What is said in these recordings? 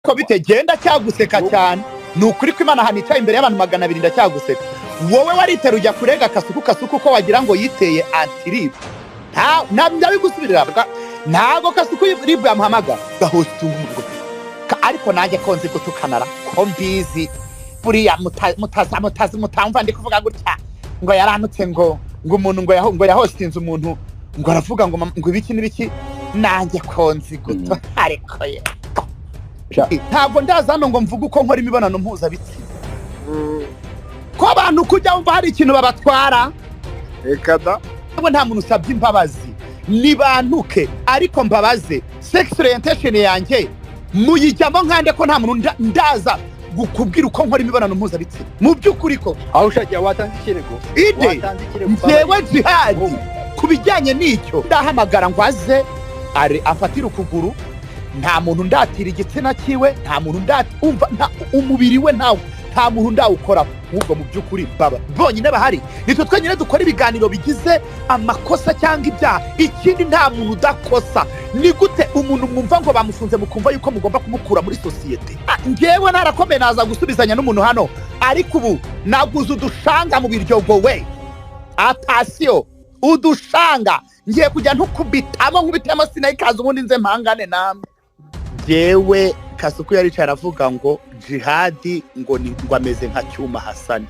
Ariko bitegenda cyaguseka cyane, ni ukuri ko Imana ahantu icaye imbere y'abantu 200 ndacyaguseka. Wowe waritera ujya kurega Kasuku, Kasuku ko wagira ngo yiteye anti-RIB. Ndabigusubirira, ntabwo Kasuku RIB yamuhamagara gahostinga umuriro. Ariko nanjye ko nzi gutukanara, ko mbizi, buriya mutaza mutazi mutamva ndi kuvuga gutya ngo yaranutse, ngo umuntu ngo yahostinze umuntu, ngo aravuga ngo ngo ibiki n'ibiki. Nanjye ko nzi guto, ariko ye ntabwo ndaza hano ngo mvuge uko nkora imibonano mpuzabitsina, ko abantu kujya wumva hari ikintu babatwara. Reka da. Ntabwo nta muntu usabye imbabazi, nibantuke. Ariko mbabaze, sex orientation yanjye muyijyamo nkande, ko nta muntu ndaza kubwira uko nkora imibonano mpuzabitsina mu by'ukuri ko Aho ushakiye watanze ikirego. Ide. Watanze ikirego. Njyewe Jihadi, ku bijyanye n'icyo, ndahamagara ngo aze are amfatire ukuguru. Nta muntu ndatira igitsina cyiwe, nta muntu ndati umva umubiri we ntawe, nta muntu ndawukoraho. Nk'ubwo mu by'ukuri baba bonyine bahari, nitwe twenyine dukora ibiganiro bigize amakosa cyangwa ibyaha. Ikindi, nta muntu udakosa. Ni gute umuntu mwumva ngo bamufunze mukumva yuko mugomba kumukura muri sosiyete? Njyewe narakomeye, naza gusubizanya n'umuntu hano, ariko ubu naguze udushanga mu biryogo we. Atasiyo, udushanga ngiye kujya ntukubitamo, nkubitemo sinayikaza, ubundi nze mpangane namwe. Njyewe Kasuku yaricaye aravuga ngo Jihadi ngo ni ngo ameze nka Cyuma Hasani.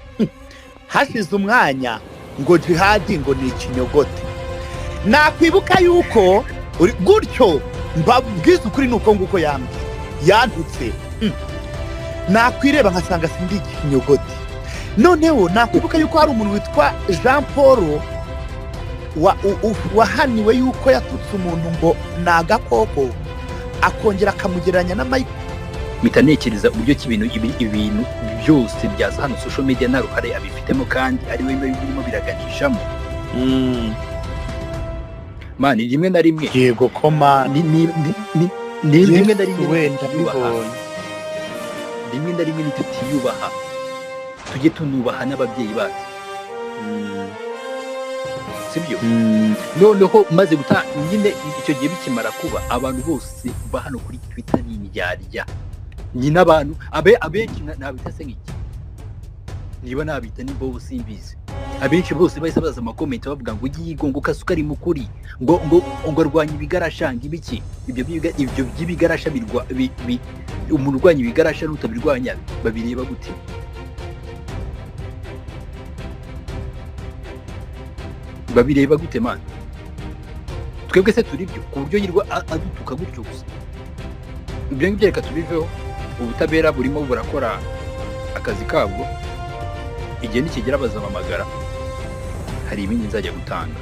Hashize umwanya ngo Jihadi ngo ni ikinyogote. Nakwibuka yuko gutyo, mbabwiza ukuri, ni uko nguko yambwiye, yantutse. Nakwireba nkasanga sindi ikinyogote. Noneho nakwibuka yuko hari umuntu witwa Jean Paul wahaniwe yuko yatutse umuntu ngo ni agakoko, akongera akamugereranya na Mike. Mpita ntekereza uburyo ki ibintu ibintu byose byaza hano social media nta ruhare abifitemo, kandi ari we biba birimo biraganishamo. Man, rimwe na rimwe Yego koma. ni rimwe na rimwe Wenda tutiyubaha. Mbibonye. Rimwe na rimwe ntitutiyubaha, tujye tunubaha n'ababyeyi bacu, sibyo? Noneho maze guta nyine, icyo gihe bikimara kuba, abantu bose ba hano kuri Twitter ni indyarya, ni n'abantu abenshi nabita se nk'iki, niba nabita ni bo simbizi. Abenshi bose bahise baza ama comment bavuga ngo yigo, ngo Kasuka ari mukuri, ngo arwanya ibigarasha, ngo ibiki. Ibyo by'ibigarasha birwa umuntu urwanya ibigarasha n'utabirwanya babireba gute? Babireba gute, man? Twebwe se turi byo ku buryo yirwa adutuka gutyo gusa? Ibyo ngibyo reka tubiveho. Ubutabera burimo burakora akazi kabwo. Igihe nikigera bazamamagara, hari ibindi nzajya gutanga.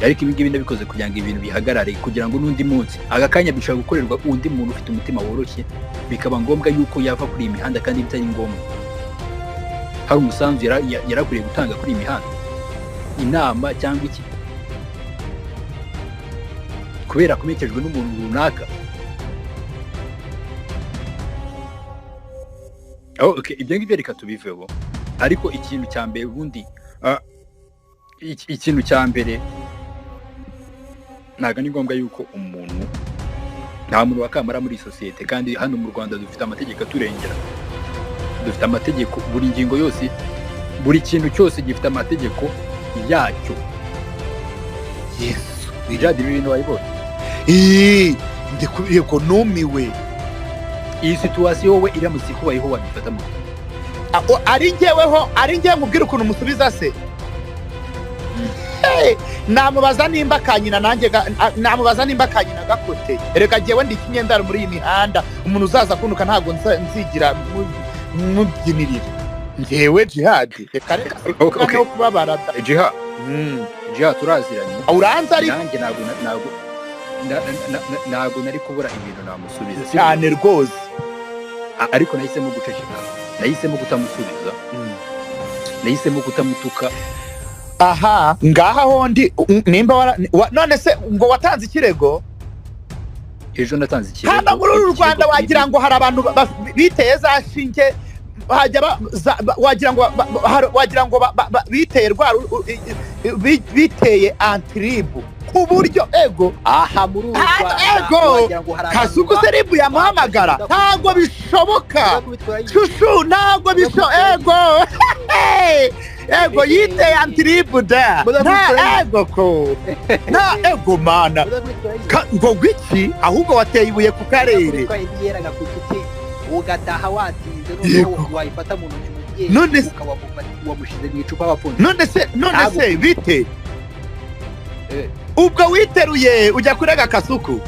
Ariko ibi ngibi ndabikoze kugira ngo ibintu bihagarare, kugira ngo n'undi munsi aka kanya bishobora gukorerwa undi muntu ufite umutima woroshye, bikaba ngombwa yuko yava kuri iyi mihanda kandi bitari ngombwa. Hari umusanzu yarakwiriye gutanga kuri iyi mihanda, inama cyangwa iki, kubera akomerekejwe n'umuntu runaka. Oh, okay. Ibyo ngibyo reka tubiveho. Ariko ikintu cya mbere ubundi, ikintu cya mbere, ntabwo ari ngombwa yuko umuntu, nta muntu wakamara muri sosiyete. Kandi hano mu Rwanda dufite amategeko aturengera, dufite amategeko, buri ngingo yose, buri kintu cyose gifite amategeko yacyo. Yesu. Bijadi, ibi bintu wabibonye? Ii, yego, numiwe. Iyi situation wowe iramutse ikubayeho wabifata mu Ari njyeweho, ari njyewe nkubwira ukuntu musubiza se? Hey, namubaza nimba kanyina nanjye namubaza nimba kanyina gakoteye. Reka njyewe ndi ikinyendaro muri iyi mihanda, umuntu uzaza kuntuka ntabwo nzigira mubyinirira. Njyewe Jihadi, reka reka. Okay. Wo kubabara da. Jiha. Jiha, turaziranye. Uranze ariko. Nanjye ntabwo nari kubura ibintu namusubiza, sibyo? Cyane rwose. Ariko nahisemo guceceka, nahisemo kutamusubiza, nahisemo kutamutuka. Aha ngaha hondi nimba none se ngo watanze ikirego? Ejo natanze ikirego. Hano muri uru Ikirego Rwanda wagira ngo hari abantu biteye za shinge, hajya wagira ngo wagira ngo biteye rwa biteye antiribu. Ku buryo ego Aha muri uru Rwanda ego wagira ngo hari abantu Kasuku se RIB yamuhamagara? Ntabwo bishoboka, shushu, ntabwo bishoboka. Ego, ego, yiteye anti-RIB da nta ego ko nta ego mana. Ngo gwiki? Ahubwo wateye ibuye ku karere. Yeraga ku giti ugataha watinze, noneho wayifata mu ntoki umubyeyi ukaba wamushyize mu icupa wapfundikiye. None se bite? Ubwo witeruye ujya kurega Kasuku?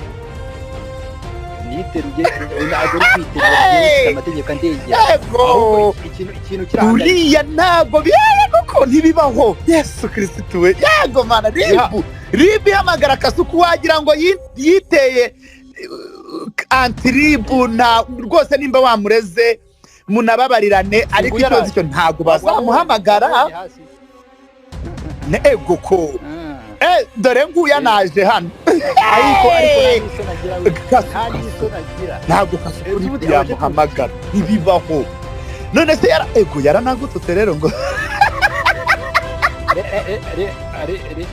Niteruye? Ntabwo ari kwiterura, mfite amategeko andengera. Ego. Ahubwo ikintu kirahangayikishije. Uriya ntabwo byere kuko ntibibaho. Yesu Kirisitu we, yego mana. RIB ihamagara Kasuku, wagira ngo yiteye anti-RIB. Nta rwose, nimba wamureze munababarirane, ariko icyo nzi cyo ntabwo bazamuhamagara. Ego ko dore nguya naje hano. Ariko nta n'isoni agira we. Nta n'isoni agira. Ntabwo Kasuku RIB yamuhamagara, ntibibaho. None se yara ego yaranagututse rero ngo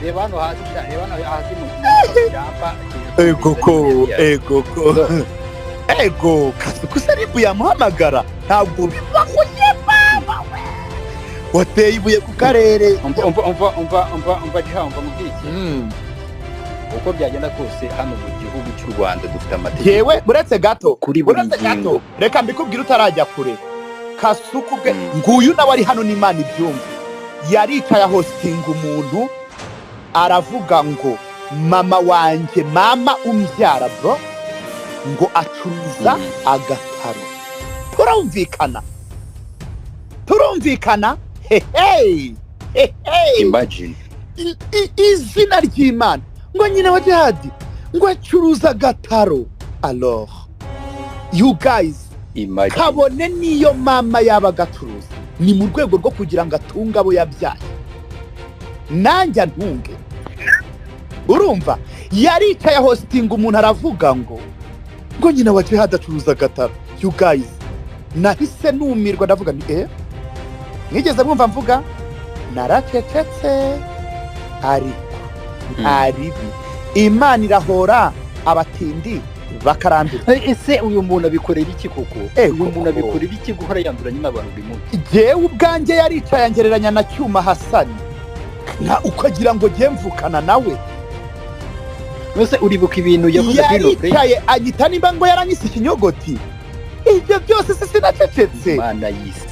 Reba hano hasi sha, reba hano hasi mu cyapa. Ego ko, ego ko, ego, Kasuku se RIB yamuhamagara? Ntabwo bibaho. Ye mama we, wateye ibuye ku karere. Umva, umva, umva, umva, umva, umva Jiha, umva mubwire iki. Uko byagenda kose, hano mu gihugu cy'u Rwanda dufite amategeko Yewe, buretse gato. kuri buri Buretse gato. ngingo. Reka mbikubwire utarajya kure. Kasuku bwe nguyu nawe ari hano n'Imana ibyumva, yaricaye ahostinga umuntu aravuga ngo mama wanjye, mama umbyara bro, ngo acuruza agataro. Turumvikana, turumvikana. Hehe hehe. Imagine. Izina ry'Imana, ngo nyina wa Jihadi ngo acuruza agataro. Alors you guys, Imagine. kabone niyo mama yaba agacuruza, ni mu rwego rwo kugira ngo atunge abo yabyaye, nanjye antunge. Urumva yaricaye ahostinga umuntu aravuga ngo nyina wa Jihadi acuruza agataro. You guys, nahise numirwa, ndavuga ni mwigeze mwumva mvuga? Naracecetse, ariko nta ribi, Imana irahora abatindi bakarambirwa. Ese uyu muntu abikorera iki koko? Uyu muntu Koko. abikorera iki guhora yanduranye n'abantu buri munsi? Jyewe ubwanjye yaricaye angereranya na Cyuma Hasani, nka ukagira ngo jye mvukana nawe. Ese uribuka ibintu yavuze kuri Noplay? Yaricaye anyita, nimba ngo yaranyise ikinyogoti. Ibyo byose se sinacecetse? Imana y'isi.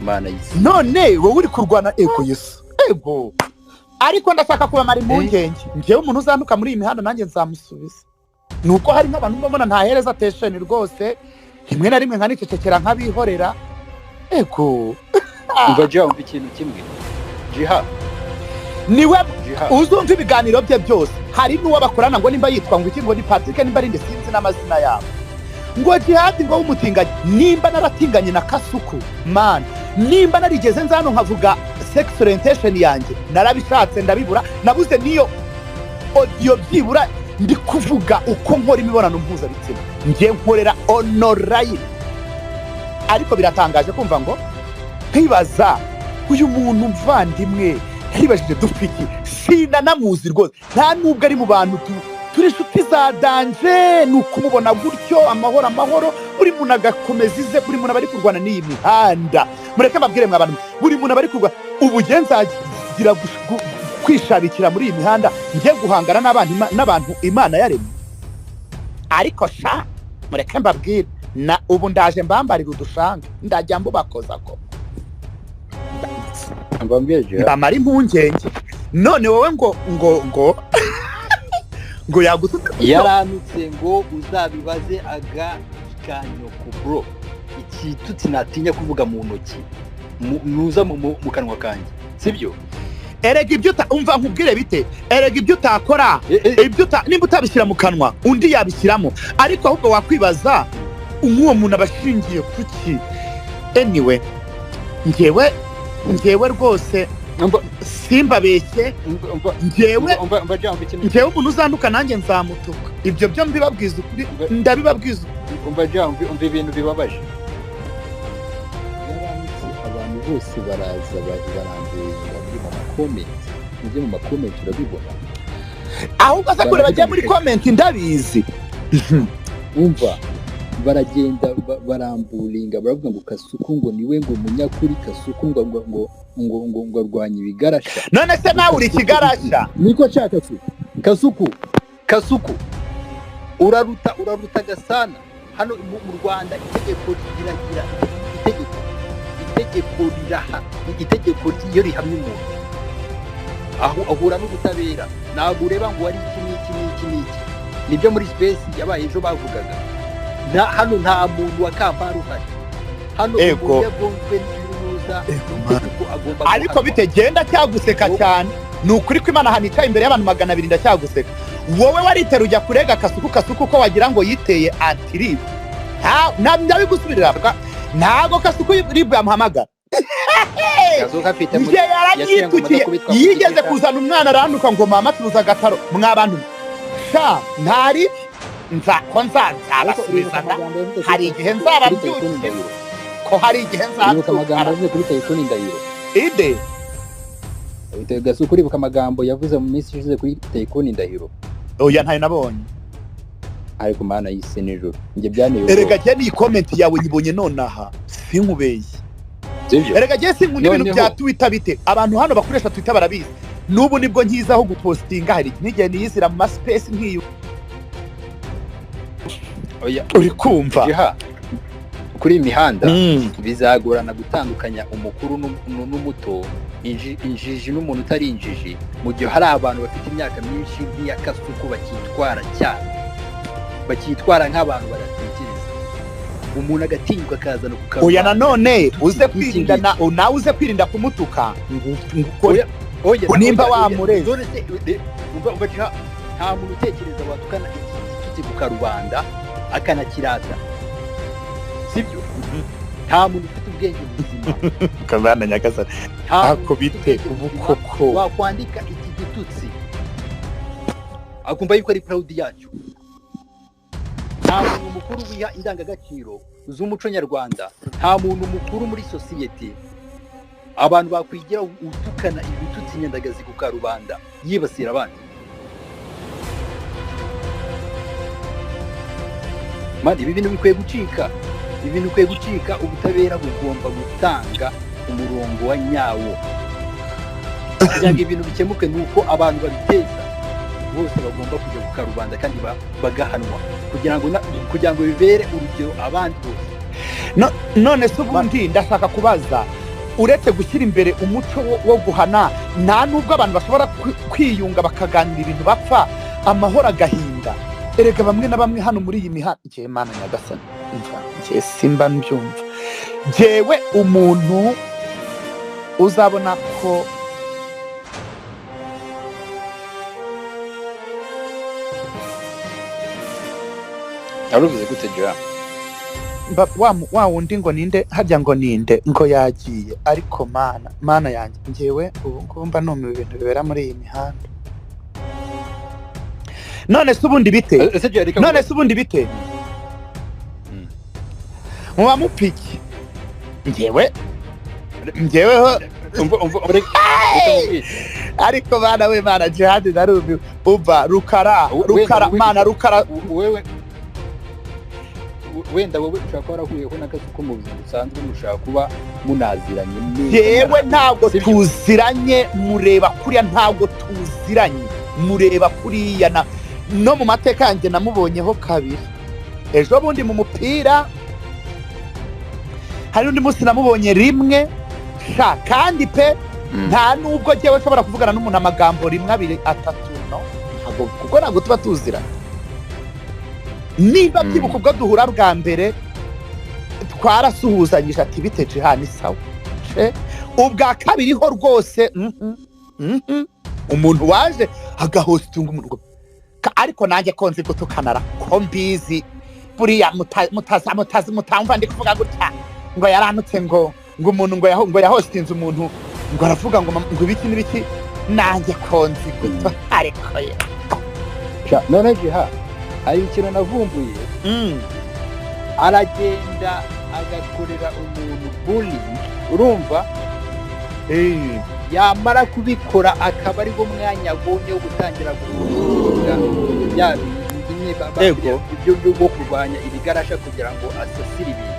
Imana y'isi. None wowe uri kurwana, ego Yesu, ego. Ariko ndashaka kubamara impungenge, njyewe umuntu uzantuka muri iyi mihanda nanjye nzamusubiza. Ni uko hari nk'abantu mbona ntahereza attention rwose, rimwe na rimwe nkanicecekera nk'abihorera. Ego. Umva Jiha, umva ikintu kimwe Jiha. Niwe Jiha. uzumva ibiganiro bye byose, hari n'uwo bakorana ngo nimba yitwa ngo iki, ngo ni Patrick, nimba ari nde, sinzi n'amazina yabo, ngo Jihadi ngo w'umutinganyi. Nimba naratinganye na Kasuku man, nimba narigeze nza hano nkavuga sex orientation yanjye, narabishatse ndabibura, nabuze niyo audio byibura ndi kuvuga uko nkora imibonano mpuzabitsina. Njye nkorera online. Ariko biratangaje kumva ngo nkibaza uyu muntu mvandimwe, naribajije dupfa iki? Sinanamuzi rwose, nta nubwo ari mu bantu turi inshuti za danger. Ni ukumubona gutyo, amahoro amahoro, buri muntu agakomeza ize. Buri muntu aba ari kurwana n'iyi mihanda. Mureke mbabwire mwa bantu, buri muntu aba ari kurwana. Ubu nge nzagira kwishabikira muri iyi mihanda, njye guhangana n'abantu Imana yaremye. Ariko sha, mureke mbabwire, na ubu ndaje mbambarira udushanga, ndajya mbubakoza ko Mbambwire Jiha. Mbamara impungenge. None wowe ngo yagututse gutyo? Yaranutse ngo uzabibaze aga kanyoko bro, ikitutsi natinya kuvuga mu ntoki, nuza mu kanwa kanjye, sibyo? Erega ibyo umva nkubwire bite, erega ibyo utakora, ibyo nimba utabishyira mu kanwa, undi yabishyiramo. Ariko ahubwo wakwibaza nk'uwo muntu aba ashingiye kuki? Anyway, njyewe rwose Umva. simbabeshye. Umva. Njyewe Umva, umva Jiha, umva ikintu. Njyewe umuntu uzanduka nanjye nzamutuka. Ibyo byo mbibabwiza ukuri, ndabibabwiza ukuri. Umva Jiha, umva ibintu bibabaje. Yaranditse, abantu bose baraza barambuye muri mu ma comment, ujye mu ma comment urabibona. Ahubwo aza kureba Baravuga agiye muri ngo comment, ndabizi. Umva, baragenda baramburinga, baravuga ngo Kasuku ngo niwe ngo munyakuri, Kasuku ngo arwanya ibigarasha. None se nawe uri ikigarasha? Niko nshaka se. Kasuku, Kasuku, uraruta Gasana. Hano mu Rwanda itegeko riragira itegeko riraha itegeko iyo rihamye umuntu aho ahura n'ubutabera. Ntabwo ureba ngo wari iki n'iki n'iki n'iki. Nibyo muri space yabaye ejo bavugaga. Nta hano nta muntu wa Kampala uhari hano. Ego. Umuntu yagonzwe n'uruza n'itegeko agomba Ariko guhanwa. Bite genda cyaguseka cyane. Ni ukuri ko Imana ahantu yicaye imbere y'abantu 200 ndacyaguseka. Wowe waritera ujya kurega Kasuku, Kasuku ko wagira ngo yiteye anti-RIB. Ndabigusubirira, ntabwo Kasuku RIB yamuhamagara. Kasuku afite Njye yasiye ngo yaranyitukiye. mudakubitwa ku Yigeze giti. kuzana umwana aranduka ngo mama tubuze agataro. Mwa bantu sha, ntari nza ko nzabasubiza da. Hari igihe nzababyukira, ko hari igihe Uribuka amagambo nzabyukara. yavuze kuri Tayikuni Ndahiro? Ide? Gasuku, uribuka amagambo yavuze mu minsi ishize kuri Tayikuni Ndahiro? Oya, ntayo nabonye. Ariko Mana y'isi n'ijuru, njye byanteye Erega ubwoba. jye n'iyi comment yawe nyibonye nonaha, sinkubeshye. Sibyo? Erega jye sinkunda ibintu Noneho- bya Twitter. Bite abantu hano bakoresha Twitter barabizi, n'ubu nibwo nkizaho gupostinga, hari n'igihe niyizira mu ma space nk'iyo. Oya. Uri kumva? Jiha, kuri iyi mihanda bizagorana gutandukanya umukuru n'umuto, injiji n'umuntu utari injiji, mu gihe hari abantu bafite imyaka myinshi nk'iya Kasuku bakitwara cyane, bakitwara nk'abantu badatekereza. Umuntu agatinyuka akazana ku karubanda. Oya, nanone uze Iki kwirinda ngiki. Nawe uze kwirinda kumutuka ngo ukore. Oya, oya, Nimba oya, oya. wamureze. None se, umva Jiha, nta muntu utekereza watukana iki gitutsi ku karubanda akanakirata, sibyo? Nta muntu ufite ubwenge buzima, Kazana Nyagasani. nta muntu Ako ufite bite ubwenge ubu buzima koko? wakwandika iki gitutsi akumva yuko ari proud yacyo. Nta muntu mukuru wiha indangagaciro z'umuco nyarwanda, nta muntu mukuru muri sosiyete abantu bakwigira utukana ibitutsi nyandagazi ku karubanda yibasira abandi. Man, ibi bintu bikwiye gucika, ibi bintu bikwiye gucika. Ubutabera bugomba gutanga umurongo wa nyawo kugira ngo ibintu bikemuke. Ni uko abantu babiteza bose bagomba kujya ku karubanda kandi bagahanwa kugira ngo bibere urugero abandi bose. None se ubundi ndashaka kubaza, uretse gushyira imbere umuco wo guhana, nta nubwo abantu bashobora kwiyunga bakaganira ibintu bapfa amahoro agahinda? Erega bamwe na bamwe hano muri iyi mihanda, njyewe Mana Nyagasani, umva, njye simba mbyumva. Njyewe umuntu uzabona ko Waruvuze gute, Joa? Wa wundi ngo ninde harya, ngo ninde, ngo yagiye. Ariko Mana, Mana yanjye, njyewe ubu ngubu mba numiwe ibintu bibera muri iyi mihanda. None se ubundi bite? Ese Joa, reka None se ubundi bite? Muba mupiki njyeweho. Umva, reka nkubwire. Ariko bana we, Mana, Jihadi, narumiwe. Umva Rukara, Rukara, Mana, Rukara. Wewe wenda wowe ushobora kuba warahuriyeho na Kasuku mu buzima busanzwe, mushobora kuba munaziranye neza. Yewe, ntabwo Sibyo? tuziranye. Mureba kuriya, ntabwo tuziranye. Mureba kuriya na no mu mateka yanjye namubonyeho kabiri, ejo bundi mu mupira. Hari undi munsi namubonye rimwe sha. Kandi pe, nta nubwo njyewe nshobora kuvugana n'umuntu amagambo rimwe, abiri, atatu, no ntabwo, kuko ntabwo tuba tuziranye. Niba byibuka ubwo duhura bwa mbere twarasuhuzanyije ati: "Bite Jihani?" "Sawa." Ce ubwa kabiri ho rwose, umuntu waje agahostinga umuntu ariko nanjye ko nzi gutukanara, ko mbizi buriya mutaza mutazi mutamva ndi kuvuga gutya ngo yaranutse, ngo umuntu ngo yahostinze umuntu, ngo aravuga ngo ngo ibiki n'ibiki. Nanjye ko nzi guto, ariko ye. Sha, none Jiha, hari ikintu navumbuye. Aragenda agakorera umuntu bullying, urumva? Yamara kubikora, akaba ari wo mwanya abonye wo gutangira guhinga ya bimwe ibyo byo kurwanya ibigarasha kugira ngo asasire ibintu.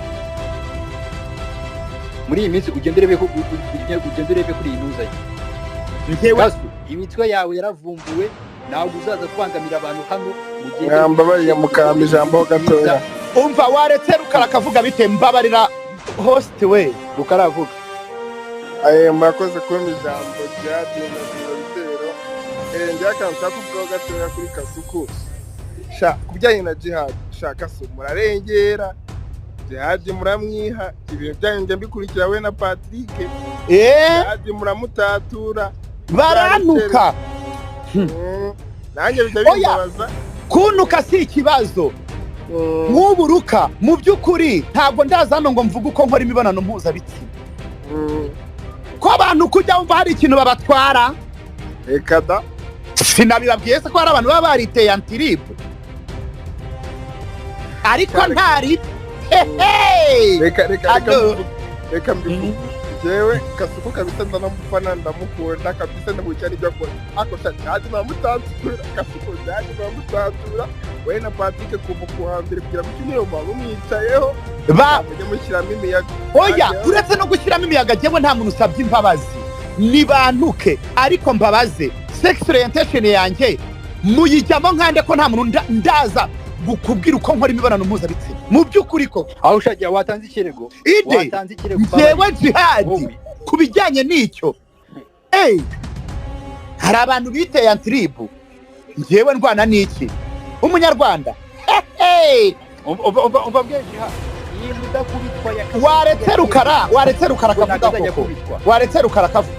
Muri iyi minsi ugende urebe kuri iyi ntuza ye. Njyewe Kasu, imitwe yawe yaravumbuwe, ntabwo uzaza kubangamira abantu hano. Mugende. Mwambabariye mukampa ijambo ho gatoya. Umva, waretse Rukara akavuga bite? Mbabarira, host we. Rukaravuga. Murakoze kumpa ijambo rya Ndindagira Bitero. Njyewe akantu nshaka kuvugaho gatoya kuri Kasuku, sha, ku bijyanye na Jihad, sha, Kasu, murarengera Jihad, muramwiha ibintu byanyu, njya mbikurikira we na Patrick. Jihad muramutatura. Barantuka. Nanjye bijya Oya. bimbabaza. Kuntuka si ikibazo. Nk'uburuka mu by'ukuri ntabwo ndaza hano ngo mvuge uko nkora imibonano mpuzabitsina. Ko abantu kujya wumva hari ikintu babatwara. Reka da. Sinabibabwiye se ko hari abantu baba bariteye antiribu, ariko ntari hehe. Reka, reka, reka. Ado. Reka mbivuge. Jewe Kasuku kabisa ndanamufana, ndamukunda kabisa, ndakurikirana ibyo akora, ariko sha, Jihad muramutatura. Kasuku, Jihad muramutatura we na Patrick kuva ku wa mbere kugera ku cyumweru, muba mumwicayeho. Ba mujye mushyiramo imiyaga. Oya, uretse no gushyiramo imiyaga, njyewe nta muntu usabye imbabazi, nibantuke, ariko mbabaze, sex orientation yanjye muyijyamo nkande, ko nta muntu ndaza kubwira uko nkora imibonano mpuzabitsina mu by'ukuri ko? Aho ushakiye watanze ikirego. Ide. Watanze ikirego. Njyewe Jihadi, Wowe. ku bijyanye n'icyo, ey, hari abantu biteye antiribu, njyewe ndwana n'iki umunyarwanda? Hehe. Umva mbwira Jihad, iyi mudakubitwa ya Kasuku. Waretse Rukara, waretse Rukara Ngo akavuga. ntabwo azajya Koko. kubitwa. Waretse Rukara akavuga.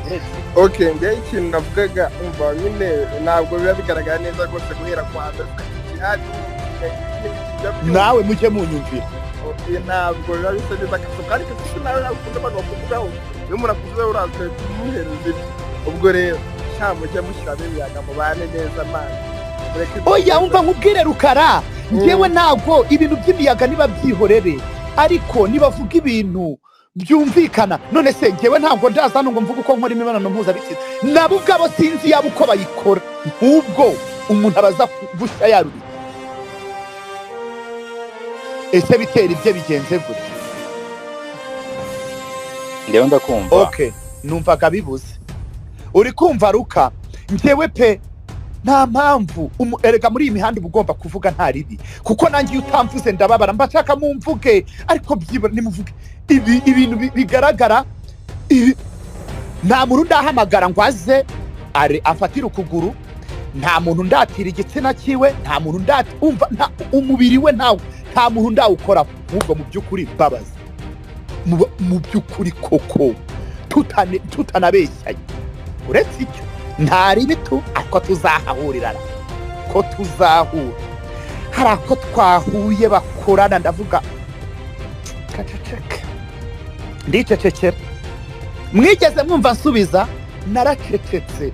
Uretse. Okay, njyewe ikintu navugaga, umva nyine, ntabwo biba bigaragara neza rwose guhera ku wa mbere uvuga ati Jihad. Nawe mujye munyumvira. Ntabwo biba bisa neza, Kasuku, ariko Kasuku nawe ntabwo ukunda abantu bakuvugaho. Iyo umuntu akuvuzeho, uraza ugahita umuhereza ibyo. Ubwo rero sha, mujye mushyiramo imiyaga, mubane neza, man, mureke. Oya, umva nkubwire, Rukara, njyewe ntabwo ibintu by'imiyaga niba byihorere, ariko nibavuga ibintu byumvikana. None se njyewe ntabwo ndaza hano ngo mvuge uko nkora imibonano mpuzabitsina, nabo ubwabo sinzi yaba uko bayikora. Nk'ubwo umuntu abaza gushya yaruriye, ese bitera ibye bigenze gutya? Ndewe ndakumva. Okay, numvaga bibuze. Uri kumva, Ruka? Njyewe pe, nta mpamvu erega muri iyi mihanda uba ugomba kuvuga nta ribi, kuko nanjye iyo utamvuze ndababara, mba nshaka mumvuge, ariko byibura nimuvuge ibi ibintu bigaragara ibi. Nta muntu ndahamagara ngo aze are amfatire ukuguru, nta muntu ndatira igitsina cyiwe, nta muntu ndati umva nta umubiri we, nta muntu ndawukoraho. Nk'ubwo mu by'ukuri mbabaza, mu by'ukuri koko, tutanabeshyanye, uretse icyo nta ribi tu, ariko tuzahahurira ra, ko tuzahura, hari ako twahuye bakorana, ndavuga kaceceke, ndicecekera. Mwigeze mwumva nsubiza? Naracecetse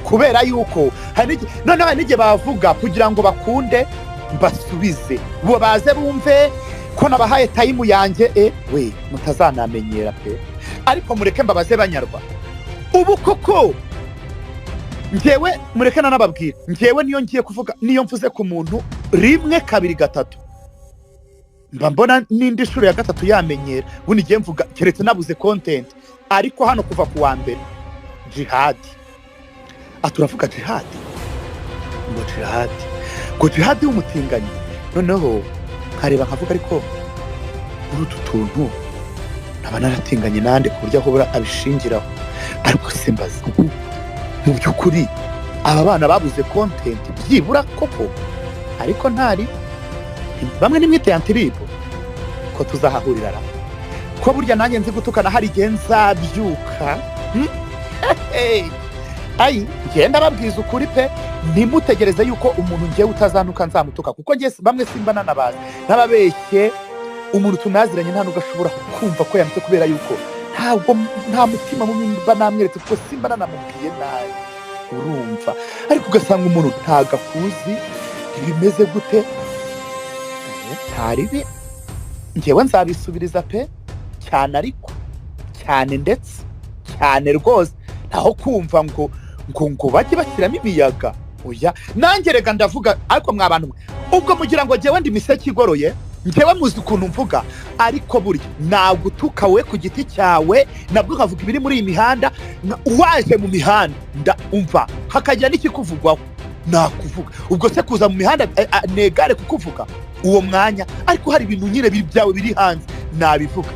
kubera yuko hari noneho hari n'igihe bavuga kugira ngo bakunde mbasubize, bo baze bumve ko nabahaye time yanjye. E we, mutazanamenyera pe. Ariko mureke mbabaze, banyarwa, ubu koko njyewe, mureke nanababwira, njyewe niyo ngiye kuvuga, niyo mvuze ku muntu rimwe, kabiri, gatatu, mba mbona n'indi nshuro ya gatatu yamenyera. Ubundi ngiye mvuga keretse nabuze content, ariko hano kuva ku wa mbere, Jihadi ati uravuga Jihadi, ngo Jihadi, ngo Jihadi w'umutinganyi. Noneho nkareba nkavuga, ariko muri utu tuntu naba naratinganye nande ku buryo ahobora abishingiraho? Ariko simbaza, mu by'ukuri aba bana babuze content byibura koko? Ariko ntari bamwe nimwite antiribo, ko tuzahahurira ra, ko burya nanjye nzi gutukana, hari igihe nzabyuka. Hey, ayi, ngenda babwiza ukuri pe, ntimutegereze yuko umuntu ngewe utazantuka nzamutuka, kuko ngewe bamwe simba nanabazi, ntababeshye. Umuntu tunaziranye nta nubwo ashobora kumva ko yanditse, kubera yuko ntabwo nta mutima mubi mba namweretse, kuko simba nanamubwiye nabi, urumva? Ariko ugasanga umuntu ntago akuzi, ntibimeze gute? Nta ribi, ngewe nzabisubiriza pe, cyane, ariko cyane, ndetse Cyane rwose, naho kumva ngo bajye bashyiramo imiyaga, oya. Nanjye rega ndavuga, ariko mwa bantu mwe, ubwo mugira ngo njyewe ndi miseke igoroye, njyewe muzi ukuntu mvuga, ariko burya nagutuka we ku giti cyawe, nabwo nkavuga ibiri muri iyi mihanda. Waje mu mihanda umva hakagira n'ikikuvugwaho nakuvuga. Ubwo se kuza mu mihanda negare kukuvuga uwo mwanya, ariko hari ibintu nyine biri byawe biri hanze nabivuga,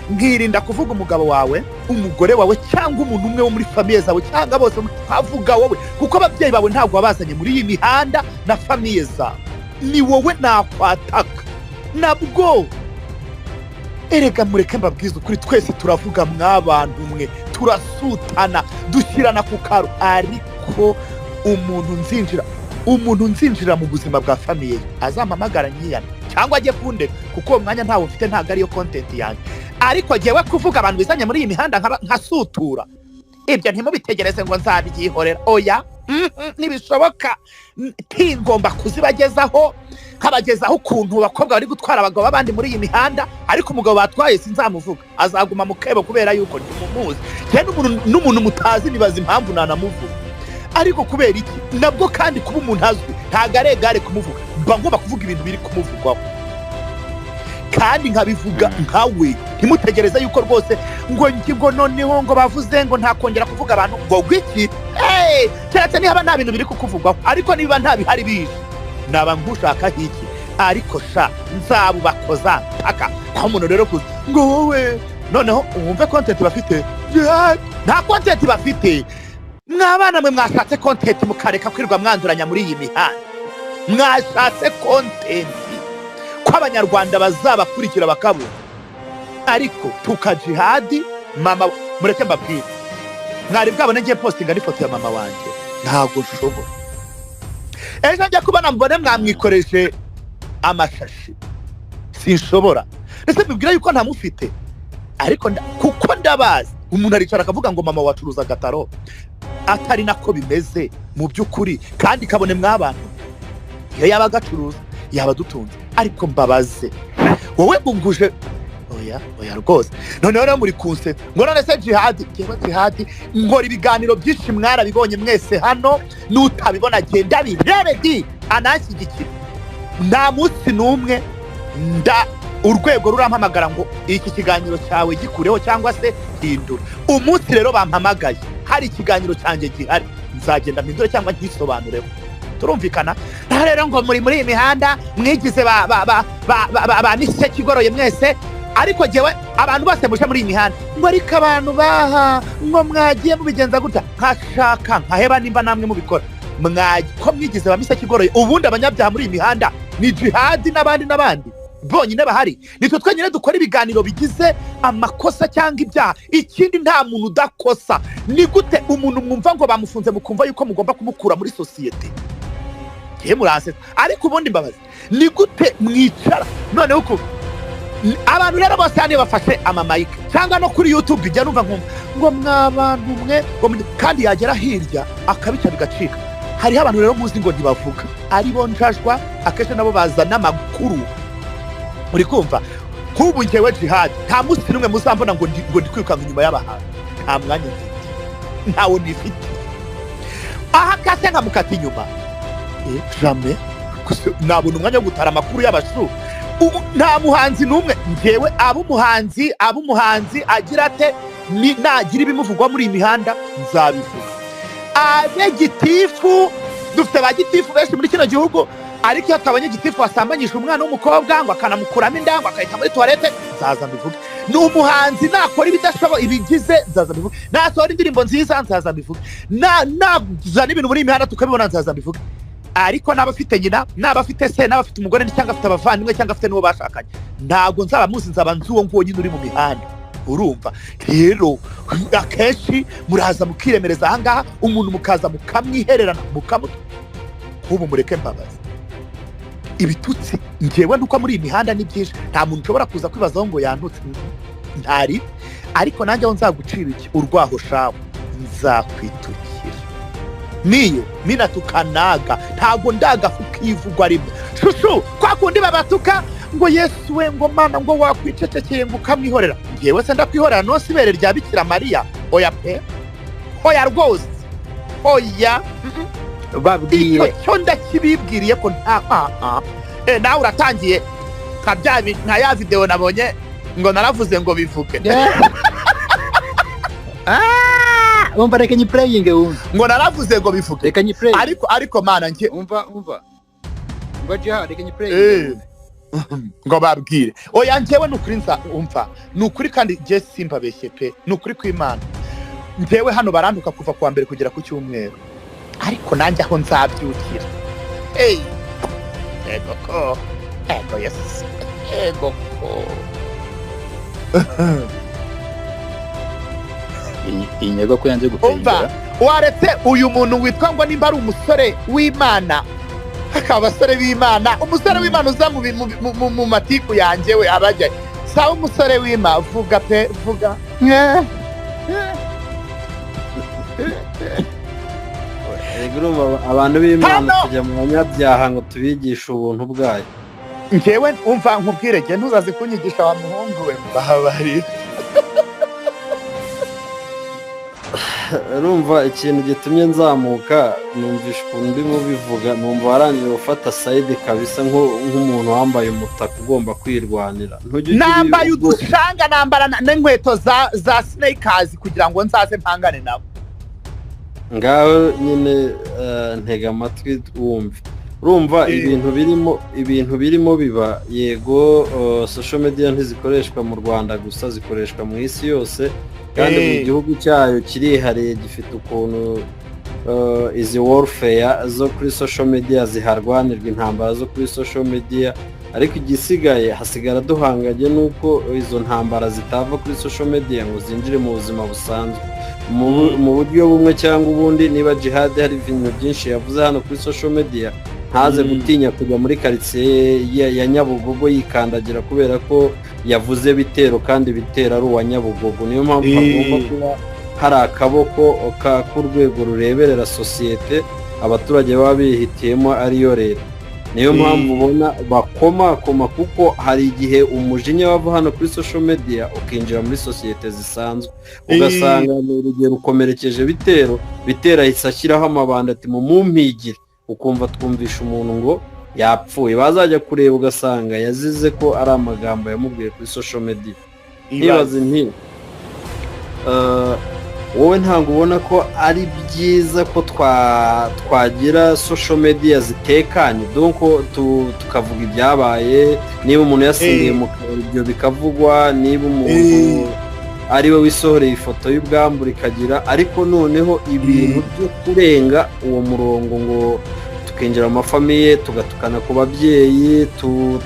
nkirinda kuvuga umugabo wawe, umugore wawe, cyangwa umuntu umwe wo muri famille zawe, cyangwa bose, nkavuga wowe, kuko ababyeyi bawe ntabwo wabazanye muri iyi mihanda na famille zawe, ni wowe nakwataka nabwo. Erega mureke mbabwize ukuri, twese turavuga mwabantu mwe, turasutana, dushyirana ku karo, ariko umuntu nzinjira mu buzima bwa famille ye azampamagara nyiyana cyangwa ajye kundeka, kuko uwo mwanya ntawo mfite, ntabwo ariyo content yanjye. Ariko jyewe kuvuga abantu bizanye muri iyi mihanda nkasutura, ibyo ntimubitegereze ngo nzabyihorera, oya, ntibishoboka. Ngomba kuzibagezaho, nkabagezaho ukuntu abakobwa bari gutwara abagabo b'abandi muri iyi mihanda, ariko umugabo batwaye sinzamuvuga, azaguma mu kebo kubera yuko ntimumuzi. Njye n'umuntu mutazi nibaza impamvu nanamuvuga, ariko kubera iki nabwo kandi kuba umuntu azwi ntabwo ari egare kumuvuga, mba ngomba kuvuga ibintu biri kumuvugwaho kandi nkabivuga nkawe. Ntimutegereze yuko rwose ngo ngo noneho ngo bavuze ngo ntakongera kuvuga abantu ngo gwiki. Hey, keretse niba nta bintu biri kukuvugwaho, ariko niba nta bihari bije naba nkushaka hiki, ariko sha nzabubakoza mpaka aho umuntu rero kuza ngo wowe noneho wumve content bafite. Jihad, nta content bafite. Mwabana mwe mwashatse content mukareka kwirwa mwanduranya muri iyi mihanda, mwashatse content ko abanyarwanda bazabakurikira bakabona. Ariko tuka Jihadi mama, mureke mbabwire, mwari bwabone ngiye postinga n'ifoto ya mama wanjye? Ntabwo nshobora. Ejo njya kubona mbone mwamwikoreje amashashi, sinshobora. Ndetse mbibwira yuko ntamufite, ariko kuko ndabazi, umuntu aricara akavuga ngo mama wacuruza agataro, atari nako bimeze mu by'ukuri. Kandi kabone mwabantu, iyo yaba agacuruza yaba adutunze. Ariko mbabaze wowe ngunguje, oya oya rwose. Noneho rero muri kunsetsa ngo none se Jihadi, njyewe Jihadi nkora ibiganiro byinshi, mwarabibonye mwese hano, n'utabibona genda birebe di ananshyigikira. Nta munsi n'umwe nda urwego rurampamagara ngo iki kiganiro cyawe gikureho cyangwa se hindura. Umunsi rero bampamagaye hari ikiganiro cyanjye gihari, nzagenda mpindure cyangwa nkisobanureho. Turumvikana? Naho rero ngo muri iyi mihanda mwigize ba miseke igoroye mwese, ariko jyewe abantu bose muje muri iyi mihanda ngo ariko abantu baha ngo mwagiye mubigenza gutya, nkashaka nkaheba nimba namwe mubikora ko mwigize ba miseke igoroye. Ubundi abanyabyaha muri iyi mihanda ni Jihadi n'abandi n'abandi bonyine bahari, nitwe twenyine dukora ibiganiro bigize amakosa cyangwa ibyaha. Ikindi nta muntu udakosa. Ni gute umuntu mwumva ngo bamufunze mukumva yuko mugomba kumukura muri sosiyete? Ye muransetsa. Ariko ubundi mbabazi, ni gute mwicara noneho uku abantu rero bose hano bafashe amamayike cyangwa no kuri YouTube ijya numva nkumva ngo mwabantu mwe ngo kandi yagera hirya akabica bigacika. Hariho abantu rero muzi ngo ntibavuga, aribo njajwa, akenshi nabo bazana amakuru. Uri kumva nk'ubu njyewe Jihad nta munsi n'umwe muzambona ngo ndi kwirukanka inyuma y'abahanzi, nta mwanya mfite, ntawo nifite. Aha kase nkamukata inyuma, jamais nabona umwanya wo gutara amakuru y'abashu. Nta muhanzi n'umwe njyewe aba umuhanzi agira ate, nagira ibimuvugwa muri iyi mihanda nzabivuga. Abe gitifu, dufite ba gitifu benshi muri kino gihugu, ariko iyo twabonye gitifu wasambanyije umwana w'umukobwa ngo akanamukuramo inda ngo akahita muri toilette, nzaza mbivuge. Ni umuhanzi nakora ibidashoboye ibigize nzaza mbivuge, nasohora indirimbo nziza nzaza mbivuge, nazana ibintu muri iyi mihanda tukabibona nzaza mbivuge. Ariko naba afite nyina, naba afite se, naba afite umugore, cyangwa afite abavandimwe, cyangwa afite n'uwo bashakanye, ntabwo nzaba muzi, nzaba nzi uwo nguwo nyine uri mu mihanda. Urumva rero akenshi muraza mukiremereza ahangaha, umuntu mukaza mukamwihererana mukamuta. Nk'ubu mureke mbabazi, ibitutsi njyewe nuko muri iyi mihanda ni byinshi, nta muntu ushobora kuza kwibazaho ngo yantutse ntari, ariko nanjye aho nzagucira iki urwaho shawe nzakwitukira niyo minatukanaga, ntabwo ndagafu kivugwa rimwe shushu kwa kundi babatuka ngo Yesu we ngo mana ngo wakwicecekeye ngo ukamwihorera. Njyewe se ndakwihorera nose ibere rya Bikira Mariya. Oya pe, oya rwose, oya. Icyo Babwire. Cyo ndakibibwiriye ko nta nawe uratangiye nka bya nka ya video nabonye ngo naravuze ngo bivuge. Ah, umva, reka nyiplayinge wumve. Ngo naravuze ngo bivuge. Reka nyiplayinge. Ariko mana njye Umva, umva, umva Jihad, reka nyiplayinge wumve. Ngo babwire, oya, njyewe ni ukuri nza umva, ni ukuri, kandi njye simbabeshye pe, ni ukuri kw'Imana. Njyewe hano barantuka kuva kuwa mbere kugera ku cyumweru, ariko nanjye aho nzabyukira, hey, ego ko, ego Yesu, ego ko. Iyi nyego ko yanze Umva, guplayinga. Waretse uyu muntu witwa ngo nimba ari umusore w'Imana, akaba abasore b'Imana, umusore w'Imana uza mu matiku yanjye, we abajya sawa. Umusore w'Imana, vuga pe, vuga. Nye. Erega urumva abantu b'Imana Hano! tujya mu banyabyaha ngo tubigishe ubuntu bwayo. Njyewe umva nkubwire, njye ntuzaze kunyigisha wa muhungu we, mbabarira. Urumva ikintu gitumye nzamuka, numvisha ukuntu ndimo bivuga, numva warangije gufata side kabisa nk'umuntu wambaye umutaka ugomba kwirwanira. Ntujya ugira Nambaye udushanga, nambara n'inkweto za sneakers kugira ngo nzaze mpangane nabo. Ngaho nyine, ntega amatwi wumve. Urumva ibintu birimo biba, yego, social media ntizikoreshwa mu Rwanda gusa, zikoreshwa mu isi yose, kandi buri gihugu cyayo kirihariye, gifite ukuntu izi warfare zo kuri social media ziharwanirwa, intambara zo kuri social media. Ariko igisigaye hasigara duhanganye n'uko izo ntambara zitava kuri social media ngo zinjire mu buzima busanzwe mu buryo bumwe cyangwa ubundi. Niba Jihad hari ibintu byinshi yavuze hano kuri social media, ntaze gutinya kujya muri karitsiye ya Nyabugogo yikandagira kubera ko yavuze Bitero, kandi Bitero ari uwa Nyabugogo. Niyo mpamvu hagomba kuba hari akaboko k'urwego rureberera sosiyete abaturage baba bihitiyemo, ariyo leta. Niyo mpamvu ubona bakomakoma, kuko hari igihe umujinya wava hano kuri social media ukinjira muri sosiyete zisanzwe, ugasanga ni urugero ukomerekeje Bitero, Bitero ahise ashyiraho amabanda ati mumumpigire, ukumva twumvisha umuntu ngo yapfuye, bazajya kureba ugasanga yazize ko ari amagambo yamubwiye kuri social media. Nkibaza nti wowe ntabwo ubona ko ari byiza ko twagira social media zitekanye, donc tukavuga ibyabaye, niba umuntu yasindiye mu kabari ibyo bikavugwa, niba umuntu ari we wisohoreye ifoto y'ubwambure ikagira, ariko noneho ibintu byo kurenga uwo murongo ngo tukinjira mu mafamiye, tugatukana ku babyeyi,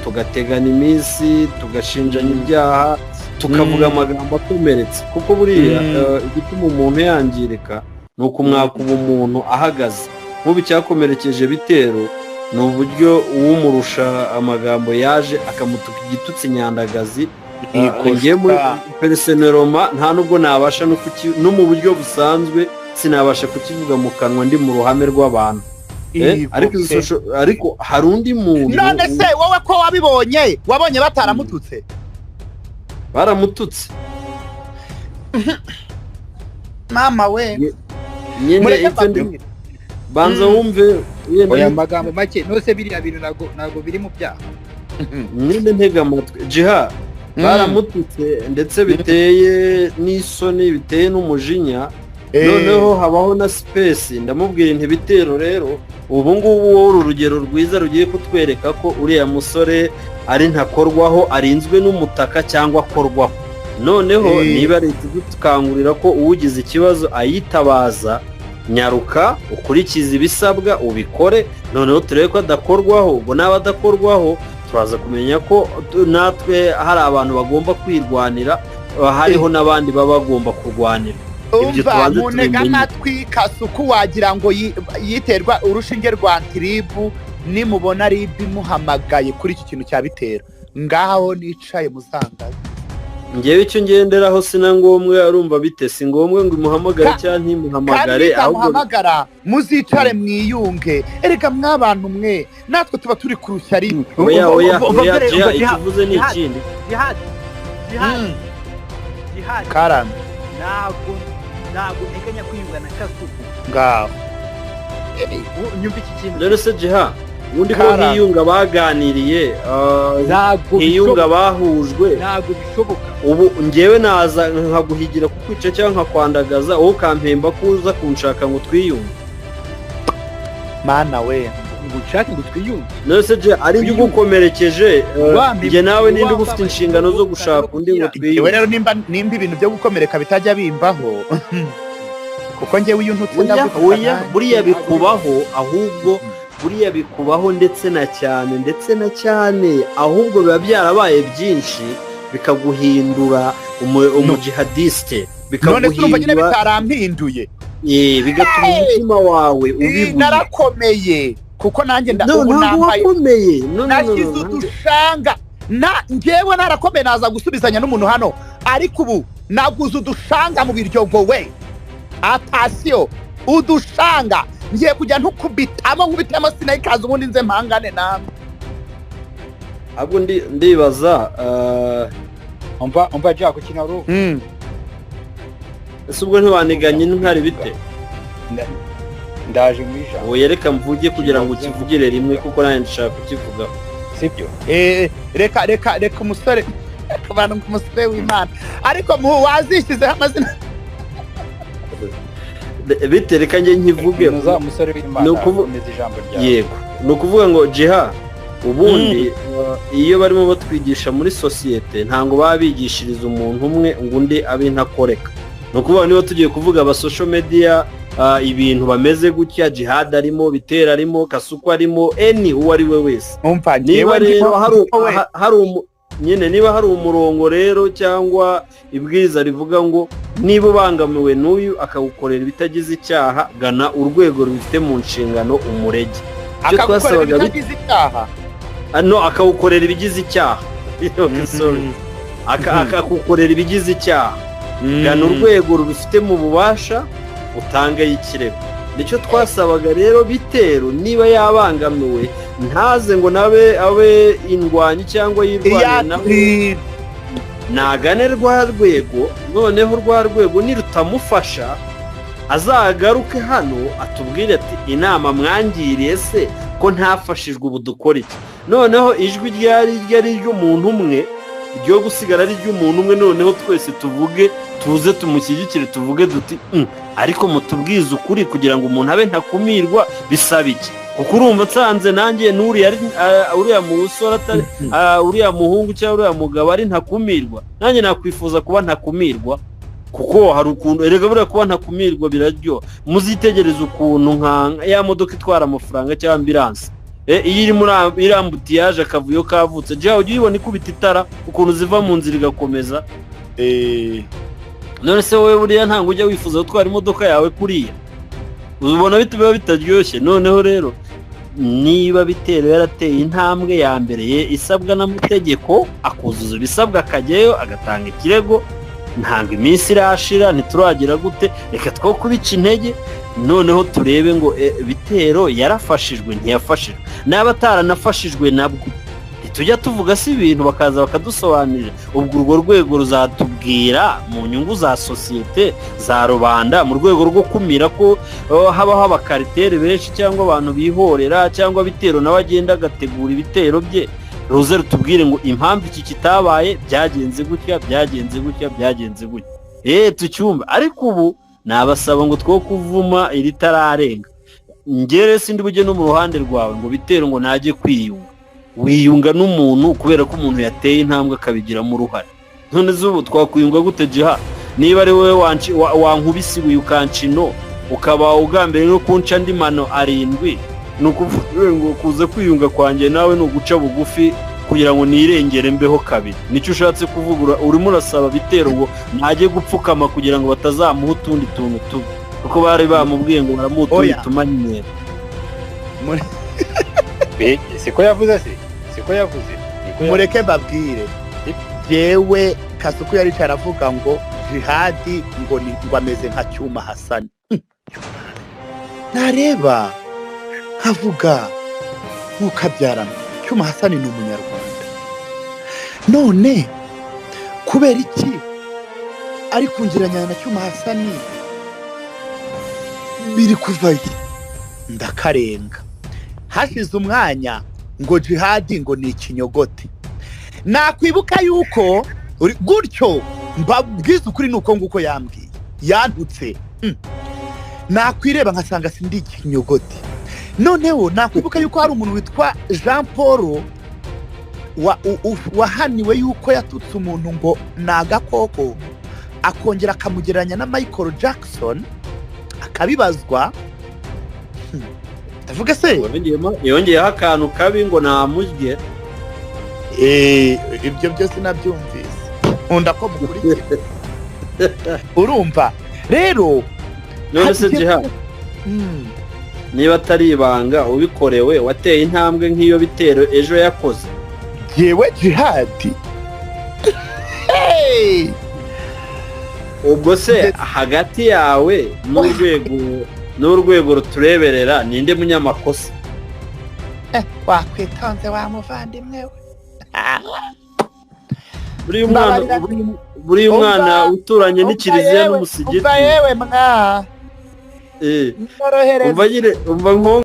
tugategana iminsi, tugashinjanya ibyaha, tukavuga amagambo akomeretse, kuko buriya igituma umuntu yangirika ni ukumwaka ubumuntu ahagaze. Nk'ubu icyakomerekeje Bitero ni uburyo uwumurusha amagambo yaje akamutuka igitutsi nyandagazi. Ngiye muri personnellement, nta nubwo nabasha no mu buryo busanzwe sinabasha kukivuga mu kanwa ndi mu ruhame rw'abantu. Ariko hari undi muntu. None se wowe ko wabibonye, wabonye bataramututse? Baramututse. Mama we! Nyine Mureke icyo ndi mbabwire. Banza wumve yenda. Oya, amagambo make nose biriya bintu ntabwo biri mu byaha. Nyine ntega amatwi, Jiha. Baramututse ndetse biteye n'isoni, biteye n'umujinya. Noneho habaho na space, ndamubwira nti Bitero rero, ubu ngubu wowe uru rugero rwiza rugiye kutwereka ko uriya musore ari ntakorwaho, arinzwe n'umutaka cyangwa akorwaho. Noneho niba leta idukangurira ko ugize ikibazo ayitabaza, nyaruka ukurikize ibisabwa ubikore, noneho turebe ko adakorwaho. Ubwo naba adakorwaho turaza kumenya ko natwe hari abantu bagomba kwirwanira, hariho n'abandi baba bagomba kurwanira ibyo. Umva, Tubanze munega tubimenye. amatwi. Kasuku wagira ngo yiterwa urushinge rwa ntiribu. Nimubona RIB imuhamagaye kuri iki kintu cya Bitero, ngaho nicaye muzangaye. Ngewe icyo ngenderaho, si na ngombwa, arumva bite, si ngombwa ngo imuhamagare cyangwa Kandi ntimuhamagare, ahubwo nitamuhamagara muzicare mwiyunge. Erega mwabantu mwe, natwe tuba turi kurushya rimwe. Oya, oya, oya. Jiha, Umva, icyo uvuze ni Jihad. ikindi. Jihad, Jihad, Jihad. Karame. Ntabwo Ntabwo nteganya kwiyunga na Kasuku. Ngaho. Nyumva iki kintu. Rero se Jiha, ubundi ko Karame. nkiyunga baganiriye, Ntabwo nkiyunga bishoboka. bahujwe. Ntabwo bishoboka. Ubu ngewe naza nkaguhigira kukwica cyangwa nkakwandagaza, wowe ukampemba ko uza kunshaka ngo twiyunge? Mana we! Ngo nshake ngo twiyunge? None se Jiha, ari njye Twiyunge. ugukomerekeje, Wambi- njye nawe ninde wambabaye, ugufite inshingano zo gushaka undi ngo Njyewe twiyunge? rero nimba ibintu byo gukomereka bitajya bimbaho, kuko njyewe iyo untutse Oya. ndagutuka Oya. nanjye. Buriya bikubaho, ahubwo buriya bikubaho ndetse na cyane, ndetse na cyane, ahubwo biba byarabaye byinshi bikaguhindura umujihadiste. None se urumva nyine Bikaguhindura bitarampinduye? Bigatuma umutima wawe ubibuye. Narakomeye kuko nanjye No, ubu ntabwo nambaye wakomeye. No, no, no, nashyize no, udushanga na njyewe narakomeye, naza gusubizanya n'umuntu hano, ariko ubu naguze udushanga mu biryogo we. Atasiyo, udushanga ngiye kujya ntukubitamo, nkubitemo sinayikaze, ubundi nze mpangane namwe. Ahubwo ndibaza Umva, umva Jack, ukina ruhu. Ese ubwo ntiwaniganye intwari bite? Ndaje mu ijambo. Oya, reka mvuge kugira ngo ukivugire rimwe, kuko nanjye ndashaka kukivugaho. Sibyo? Reka, reka, reka umusore, reka abantu ngo umusore w'Imana, ariko mu wazishyizeho amazina. Bite, reka njye nkivuge. Nuza umusore w'Imana. Ni ukuvu- Komeza ijambo ryawe. Yego, ni ukuvuga ngo Jiha, ubundi iyo barimo batwigisha muri sosiyete, ntabwo baba bigishiriza umuntu umwe ngo undi abe intakoreka. Ni ukuvuga niba tugiye kuvuga aba social media, ibintu bameze gutya, Jihad arimo, Bitera arimo, Kasuku arimo, eni uwo ari we wese. Umva. Niba Njyewe rero ndimo hari we. Nyine niba hari umurongo rero cyangwa ibwiriza rivuga ngo niba ubangamiwe n'uyu akagukorera ibitagize icyaha, gana urwego rubifite mu nshingano umurege. Icyo Akagukorera twasabaga ibitagize icyaha? Ah, no, akawukorera ibigize icyaha. Okay, sorry. Akagukorera ibigize icyaha, gana urwego rubifite mu bubasha utangeyo ikirego. Nicyo twasabaga rero Bitero, niba yabangamiwe ntaze ngo nabe abe indwanyi cyangwa yirwane nawe. Nagane rwa rwego, noneho rwa rwego nirutamufasha azagaruke hano atubwire ati: "Inama mwangiriye se ko ntafashijwe, ubu dukora iki?" Noneho ijwi ryari ryari iry'umuntu umwe ryo gusigara ari iry'umuntu umwe, noneho twese tuvuge, tuze tumushyigikire, tuvuge duti: Ariko mutubwize ukuri, kugira ngo umuntu abe ntakumirwa bisaba iki?" Kuko urumva nsanze nanjye n'uriya uriya musore atari uriya muhungu cyangwa uriya mugabo ari ntakumirwa, nanjye nakwifuza kuba ntakumirwa, kuko hari ukuntu erega buriya kuba ntakumirwa biraryoha. Muzitegereze ukuntu nka ya modoka itwara amafaranga cyangwa ambulance, iyo iri muri iriya embouteillage, akavuyo kavutse, jya ujya uyibona ikubita itara, ukuntu ziva mu nzira igakomeza. None se wowe buriya ntabwo ujya wifuza gutwara imodoka yawe kuriya? Ubona biba bitaryoshye. Noneho rero niba Bitero yarateye intambwe ya mbere ye isabwa n'amategeko, akuzuza ibisabwa, akajyayo agatanga ikirego, ntabwo iminsi irashira, ntituragira gute, reka two kubica intege. Noneho turebe ngo Bitero yarafashijwe, ntiyafashijwe? Naba ataranafashijwe nabwo ntitujya tuvuga si ibintu, bakaza bakadusobanurira. Ubwo urwo rwego ruzatubwira mu nyungu za sosiyete, za rubanda, mu rwego rwo kumira ko habaho abakaritere benshi cyangwa abantu bihorera, cyangwa Bitero nawe agenda agategura ibitero bye, ruze rutubwire ngo impamvu iki kitabaye byagenze gutya, byagenze gutya, byagenze gutya, tucyumve. Ariko ubu nabasaba ngo two kuvuma iritararenga. Ngere sindi bujye no mu ruhande rwawe ngo Bitero ngo najye kwiyunga. Wiyunga n'umuntu kubera ko umuntu yateye intambwe akabigiramo uruhare. None se ubu twakwiyunga gute, Jiha, niba ari wowe wankubise ibuye ukanca ino, ukaba ugambiriye no kunca andi mano arindwi? Ni ukuvuga ngo kuza kwiyunga kwanjye nawe ni uguca bugufi kugira ngo nirengere mbeho kabiri. Nicyo ushatse kuvuga? Urimo urasaba Bitero ngo najye gupfukama kugira ngo batazamuha utundi tuntu tubi, kuko bari bamubwiye ngo baramuha utundi Oya. tumanyera. Siko yavuze se? Siko yavuze? Niko yavuze. Mureke mbabwire, jewe Kasuku yaricaye aravuga ngo Jihadi ngo ni ngo ameze nka Cyuma Hasani. Nareba nkavuga ntukabyarana, Cyuma Hasani ni umunyarwanda, none kubera iki ari kungereranya na Cyuma Hasani? Biri kuvayo, ndakarenga. Hashize umwanya ngo Jihadi ngo ni ikinyogote. Nakwibuka yuko gutyo, mbabwiza ukuri, ni uko nguko yambwiye, yantutse. Nakwireba nkasanga sindi ikinyogote. Noneho nakwibuka yuko hari umuntu witwa Jean Paul wahaniwe yuko yatutse umuntu ngo ni agakoko, akongera akamugereranya na Michael Jackson, akabibazwa. Ndavuga se? Yongeyeho akantu kabi ngo namurye. Ibyo byose nabyumvise, nkunda ko mukurikira. Urumva rero None se Jiha, niba atari ibanga, ubikorewe wateye intambwe nk'iyo Bitero ejo yakoze? Yewe Jihadi, hey! Ubwo se hagati yawe n'urwego rutureberera, ninde munyamakosa? Wakwitonze wa muvandimwe we. Buriya umwana Mbabarira. Buriya umwana uturanye Umva n'ikiliziya yewe, n'umusigiti umva yewe mwa umva nyorohereza. Nyine umva nko